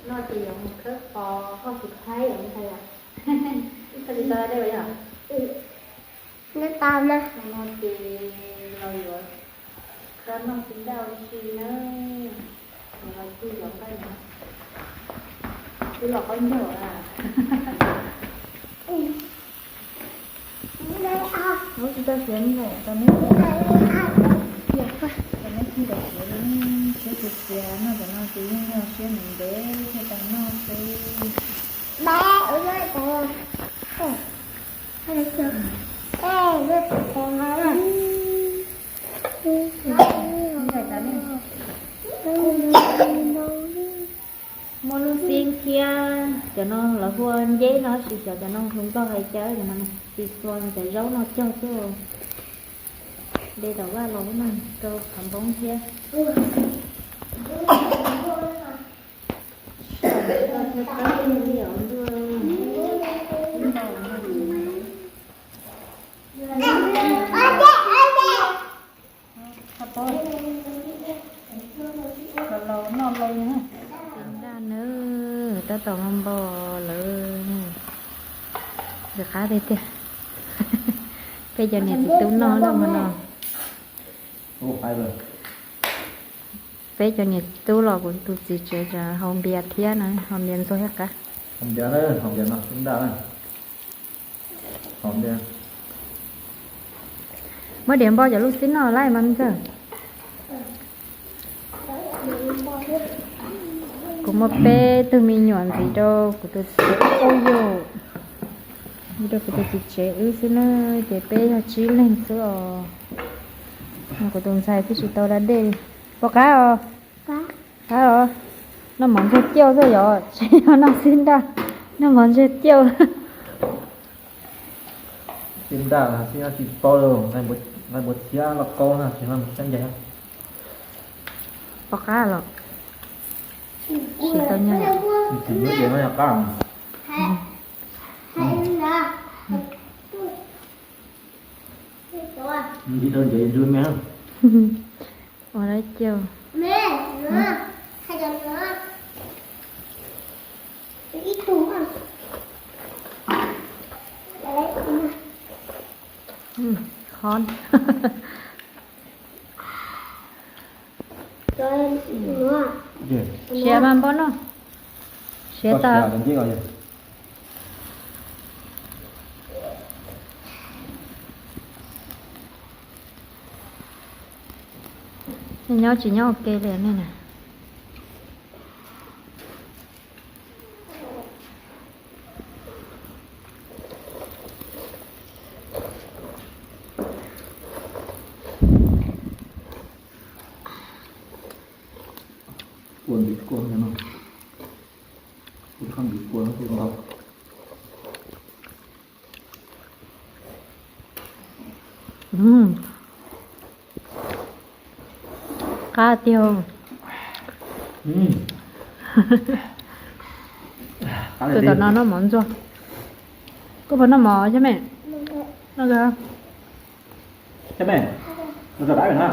Noj ces yuav mus khawb qos hauj tus thaib os ntag. Koj tsis tau dej yom? No ces los yuav khawb noj xib ntaj ua si na. Los txij los qab no, twb los qaub ncaug a. Ub, tsis tau siav li lawm, tau neb, tau neb txij tau siav li, siab tsis siav no, cov no ces yeej yog siab ntev ntev thiaj tau noj xwb. Muaj lub xib thiab, cov no lawv hu ua nceb no, tab sis xyov cov no hu nkauj hais cas, cov no tsis txhua, cov zaub no cog xwb. De tom vaj los no rau qhov npoob thiab. Xib ntaj na, tab tom npau npau lawm. Nws qab tiag tiag. Peb cov niam txiv tub noj noj hmo no. Peb cov niam tub los kuv tus txiv tsev haus npias thiab na, haus npias ntxuag thiab qab. Muab diav npau cov lub xib no laij mas ntxawg. Kuv muaj peb tug me nyuam ntxiv rau kuv tus txiv tsev, rau kuv tus txiv tsev wb xwb na, ces peb yog tsib leeg xwb os. Kuv tus ntxhais twb tsis tau da dej li. Pom qab os. Qab os. Noj mov ntsuag ciauj xwb yom, tsis yog noj xib ntaj, noj mov ntsuag ciauj. Xib ntaj tsis paub, nqaij npua txhiab lauj kaub na, tsis nqaij npua txhiab ncaig. Pom qab los? Tsis tau nyiam. Tsis nyiam no yog qab. Ntxiv tau ncav ntsuj me. Ua lawv caug. Qhov siav mas npau noj. Siav tas. Nej nyob tsis nyob ua ke li nej na. Kua ntiv kua no, kua ntiv kua no ntau. Qab tiag. Tus tom no noj mov ntxuag. Koj puas noj mov thiab me? Noj. Thiab me, noj tso dab na,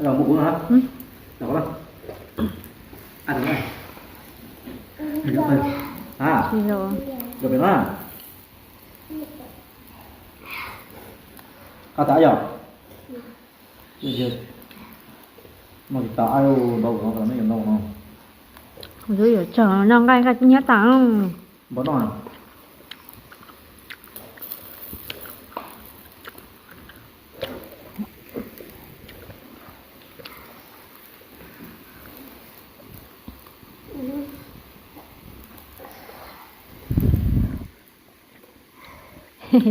noj mus kuv no. Qab tas yog. Noj tsis tas, npau no, noj yuav noj no. Kuv yuav tsum noj nqaij nqaij nyiab tas. Npau no.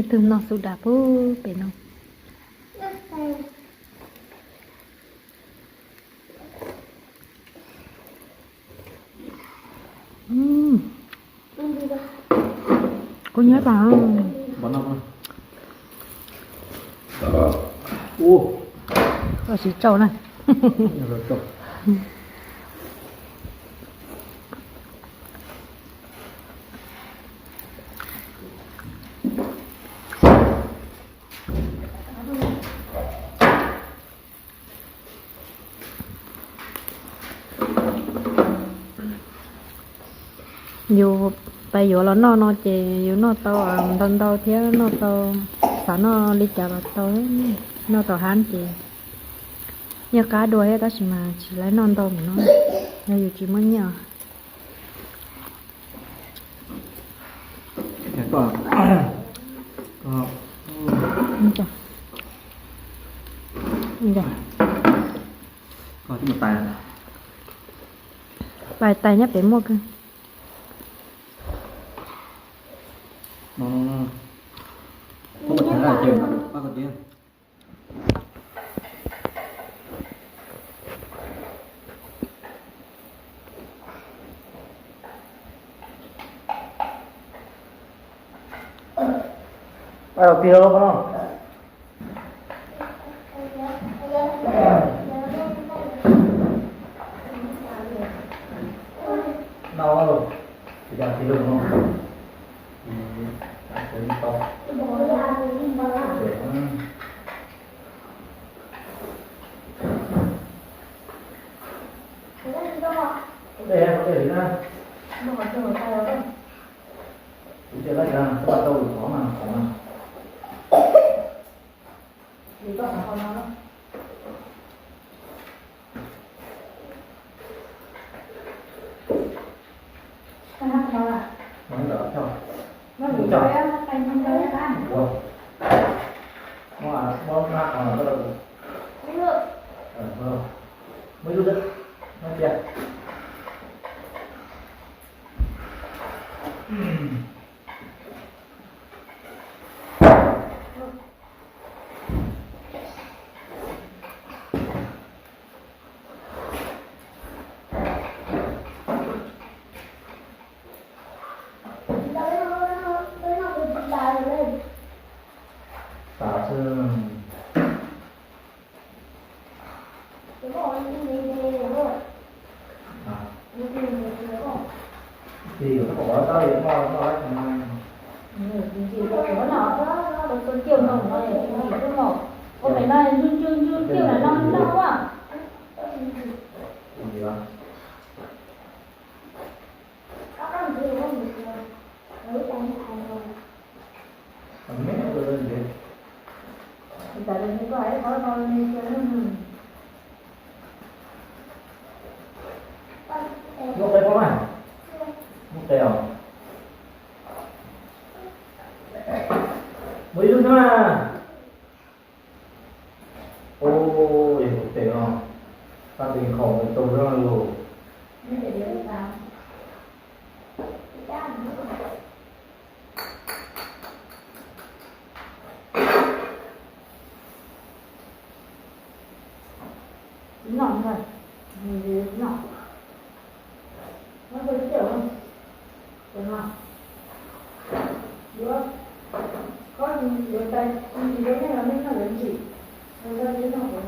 Tus no xu das pub pem no. Kuv nyob tas. Koj siv tsau na. Yus pais yuav los noj no ces yus noj tau ntau ntau thiab, noj tau, xav noj li cas los tau, noj tau hab ces yeej qab dua thiab, tab sis mas tsis laib noj ntau mus no, yog yus tsis muaj nyiaj. Pais tais nyob pem muaj kawg. Muaj qe pab mas, muaj qe os. Muaj ib lub thiab mas. Ua, yog tus tes no, tab tes khaum mus tau zog lus. Tsis noj, tsis noj. Muab rau coj, coj no. Yuav, koj yuav tais ntsis rau nej los nej noj yuav ntsim, los rau nej noj kuv.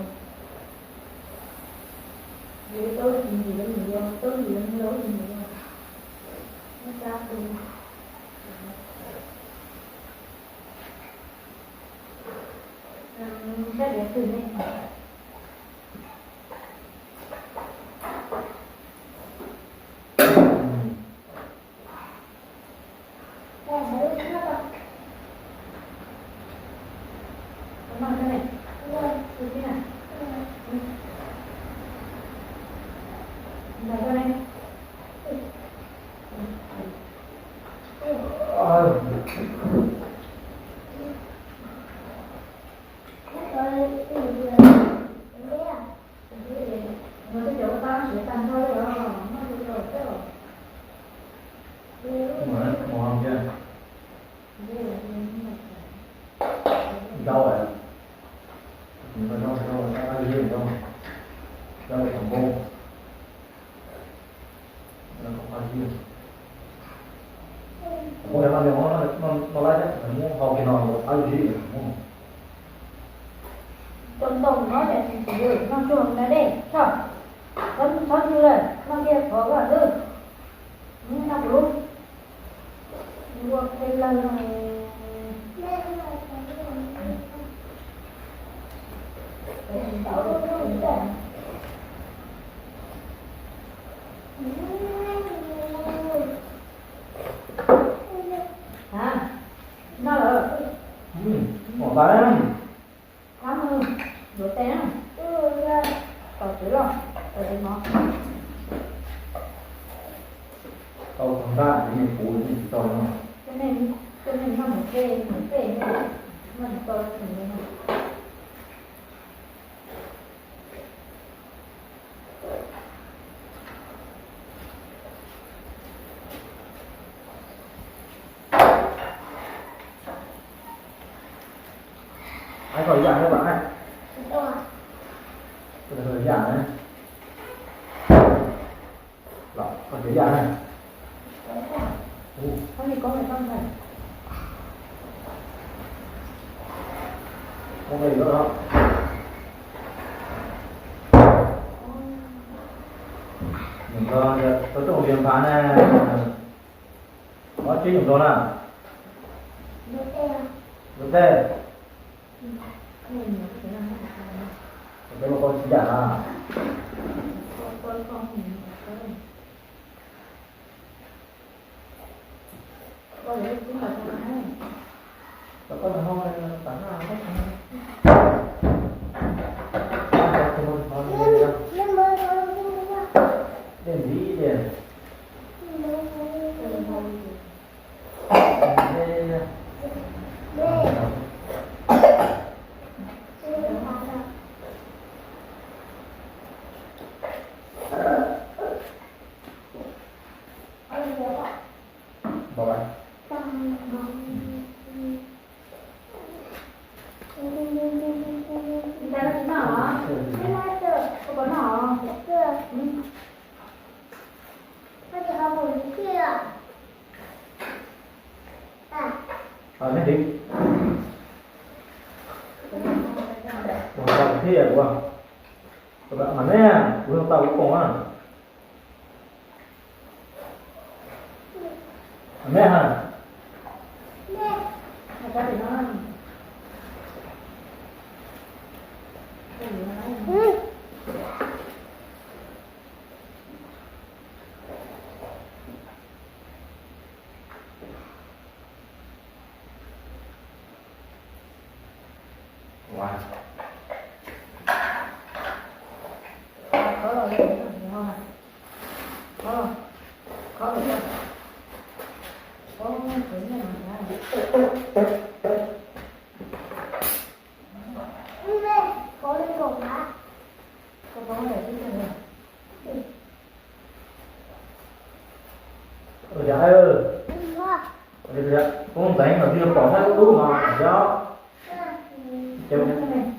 Yuav tau ntsis rau nws, yuav tau ntsis rau nws los ntsis rau. Muab rab tu. Sab diav twg ne? Ntau, ntau, ntau, ntau, ntau, ntau, ntau. Ntau, ntau, ntau, ntau. Txhob ntxhov ntxhov ntxhov lawm, noj kiag qhov ko xwb. Noj kuv lub. Ua qe lawg no. Ab, mus yuav tes na. Tom tsev los, tom tsev mov. Tau tag nrho ces nej puv nej tsis tau no. Coj nej noj mus tej mus tej, noj tsis tau tus no. Ai, koj yam thiab, koj yam ne. Los koj tsis yam ne. Ua, ua li lawm. Nws nrog tau rooj vias nphav na. Ob tsi nws nrog na. Luv tej. Peb ua koj tsis yam na. Dej ntxiv dej. Neb tiv. Ua tau thiab ua. Mas neb, kuv tau kuv koom na. Neb ha. Ua cas, ua cas koob nteev los twb yuav pom thiab lub lub no yog. Tau pwm nteev,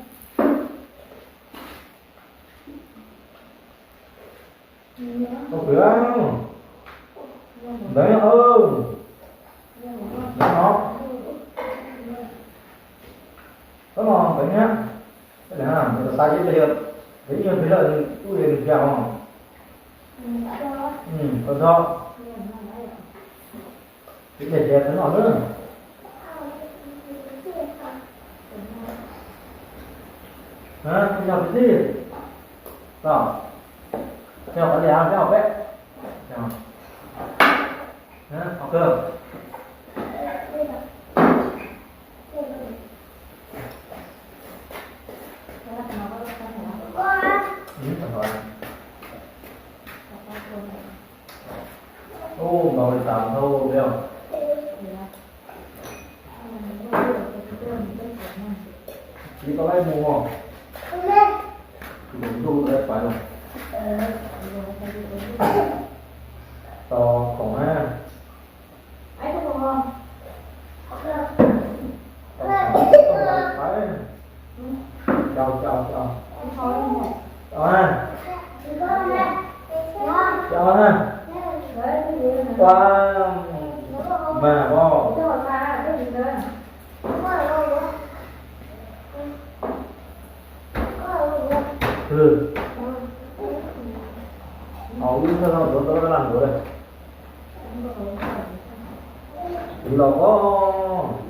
nteev no, tau no nteev thiab. Tab sis ib pliag, ib nyuag pliag lawm nws tub li nws kiag os. Tau tso. Ib pliag ces tau no lawm. Yog kwv tij, tau, yog qhov li, yog peb, yog, qhov kawg. Ub, npaum li tas dhau li os. Tsis tau laib mus. Tus ntuj laib pais los. Tos khoom na. Tos khoom, tos khoom pais. Caum, caum, caum. Caum na. Caum na. Ua, mag os. Au, ib thaj no tuav tau laj ntuav lawm. Tiv los,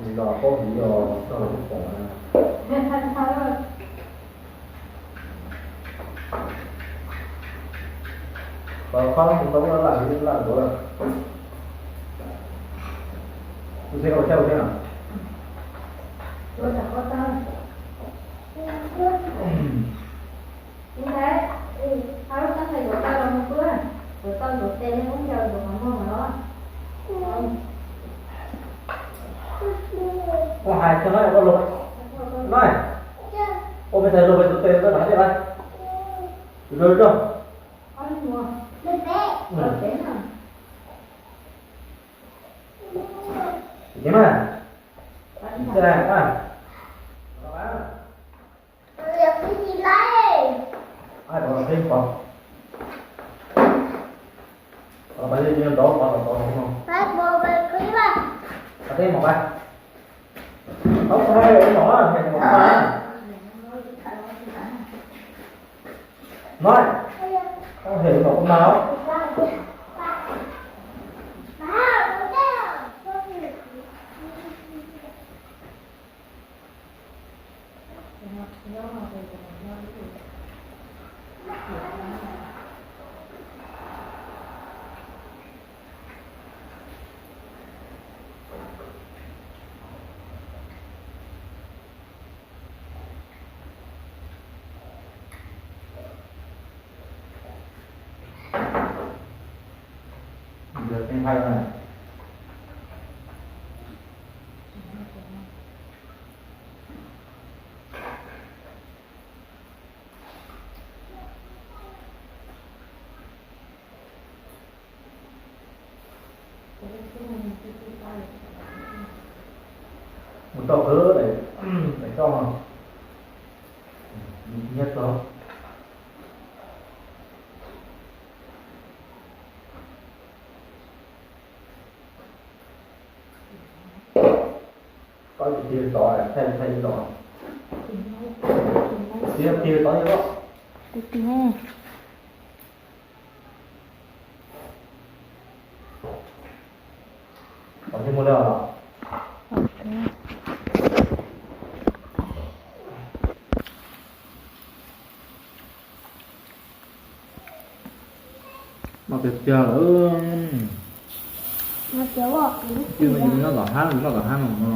tiv los, tiv los txog los pom na. Tau qhov mus tau laj laj ntuav lawm. Tus xib hwb thiab, tus xib hwb. Ua pes tais luag pes tus tes rau hauv tiaj lawm. Tus rau rau. Ua mas. Ai, pov los qhib pov. Pov los pov li nrov pov los pov los no. Pov qhib mas. Pov qhib mov pov. Tau qhov no ua mov na, hem mov pov na. Nói, tau hem mov pov mas. Mus tau qhov daim, daim toj no. Nyiab txog. Koj tig tod, thaij thaij ib tod. Tig tig tod. Tig tig. Kom thiaj muaj lawm os. Noj tiag tiag lawm. Twb nyob tom hab, noj tom hab no.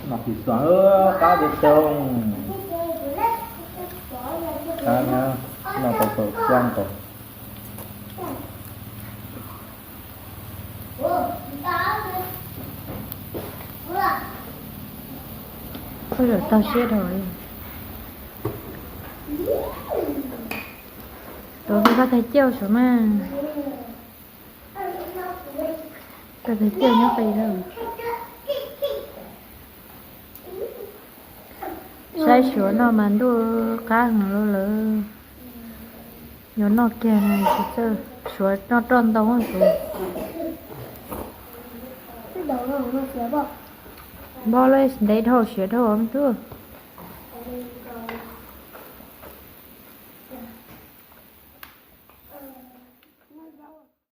Noj pis xoom qab tiag tiag. Qab na, noj tau tau caj nkaus. Koj zaum tag siab dhau li. Tuav koj tais ciaj saum mas. Koj tais ciaj nyob qis lawm. Saib suav noj mas ntuj qab heev li lawm. Yuav noj kiag no tsis txawj, suav noj roj ntau tus. Npog lawm, ntev dhau siav dhau me tub.